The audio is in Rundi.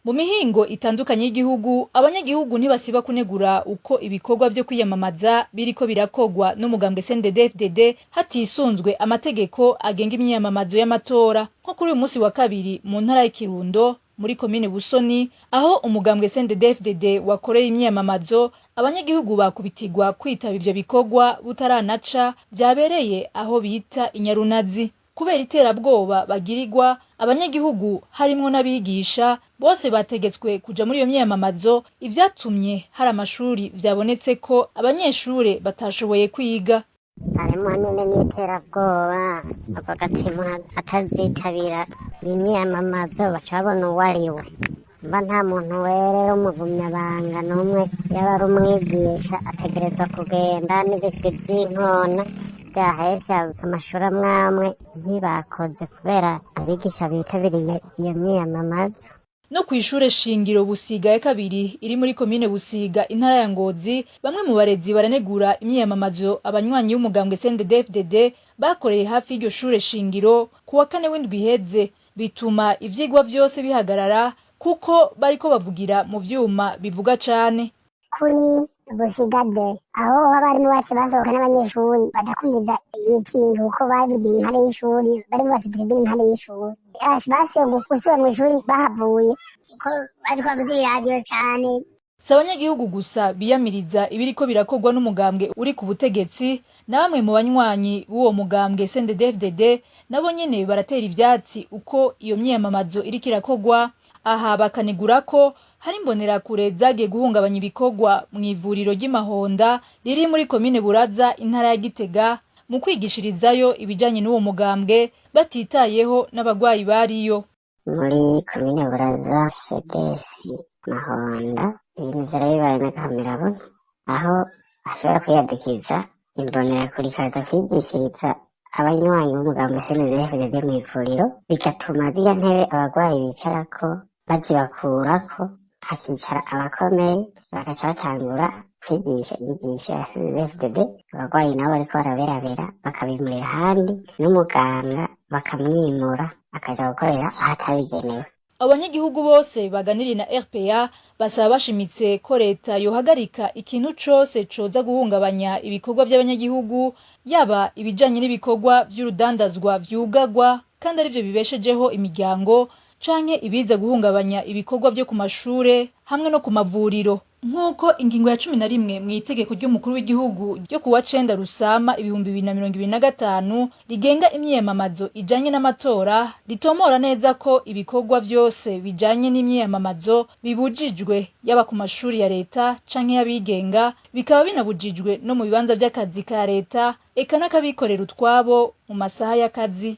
Mu mihingo itandukanye y'igihugu, abanyagihugu ntibasiba kunegura uko ibikorwa vyo kwiyamamaza biriko birakogwa n'umugambwe CNDD-FDD hatisunzwe amategeko agenga imyiyamamazo y'amatora. Nko kuri uyu musi wa kabiri mu ntara ya Kirundo muri komine Busoni, aho umugambwe CNDD-FDD wakoreye imyiyamamazo, abanyagihugu bakubitirwa kwitaba ivyo bikorwa butaranaca vyabereye aho bita Inyarunazi. Kubera iterabwoba bagirirwa, abanyagihugu harimwo n'abigisha bose bategetswe kuja muri iyo myiyamamazo, ivyatumye hari amashuri vyabonetse ko abanyeshure batashoboye kwiga. Harimwo nyene n'iterabwoba, bavuga ati umuntu atazitabira iyi myiyamamazo baca babona uwo ari we. Mba nta muntu werera umugumyabanga n'umwe, yaba ari umwigisha ategerezwa kugenda n'ibiswi vy'inkona vyahesha amashuri amwe amwe ntibakoze kubera abigisha bitabiriye iyo myiyamamazo. No kw'ishure shingiro Busiga ya kabiri iri muri komine Busiga, intara ya Ngozi, bamwe mu barezi baranegura imyiyamamazo abanywanyi b'umugambwe CNDD-FDD bakoreye hafi y'iryo shure shingiro ku wa kane w'indwi iheze, bituma ivyigwa vyose bihagarara kuko bariko bavugira mu vyuma bivuga cane. Kuri Busiga de, aho abarimu bacu basohoka n'abanyeshuri baja kumviza imikingo kuko babigiye impande y'ishuri, bari bafite impande y'ishuri basiyo gusubira mw'ishuri bahavuye kuko bariko bavuza ibiradiyo cane. Si abanyagihugu gusa biyamiriza ibiriko birakorwa n'umugambwe uri ku butegetsi, na bamwe mu banywanyi b'uwo mugambwe CNDD-FDD nabo nyene baratera ivyatsi uko iyo myiyamamazo iriko irakorwa. Aha bakanegura ko hari imbonerakure zagiye guhungabanya ibikorwa mw'ivuriro ry'Imahonda riri muri komine Buraza, intara ya Gitega, mu kwigishirizayo ibijanye n'uwo mugambwe batitayeho n'abagwayi bariyo. Muri komine Buraza, CDS Mahonda, ibintu vyaraye bibaye n'agahomerabona, aho ashobora kwiyadikiza imbonerakure ikaza kwigishiriza abanywanyi b'umugambwe CNDD-FDD mw'ivuriro, bigatuma zirya ntebe abagwayi bicarako bazibakurako, hakicara abakomeye, bagaca batangura kwigisha inyigisho ya CNDD-FDD. Abagwayi nabo bariko baraberabera bakabimurira ahandi, n'umuganga bakamwimura akaja gukorera ahatabigenewe. Abanyagihugu bose baganiriye na RPA basaba bashimitse ko leta yohagarika ikintu cose coza guhungabanya ibikorwa vy'abanyagihugu, yaba ibijanye n'ibikorwa vy'urudandazwa vyugagwa kandi arivyo bibeshejeho imiryango, canke ibiza guhungabanya ibikorwa vyo ku mashure hamwe no ku mavuriro. Nk'uko ingingo ya 11 mw'itegeko ry'umukuru w'igihugu ryo kuwa 9 Rusama 2025 rigenga imyiyamamazo ijanye n'amatora ritomora neza ko ibikorwa vyose bijanye n'imyiyamamazo bibujijwe, yaba ku mashuri ya leta canke y'abigenga, bikaba binabujijwe no mu bibanza vy'akazi ka leta eka n'akabikorera utwabo mu masaha y'akazi.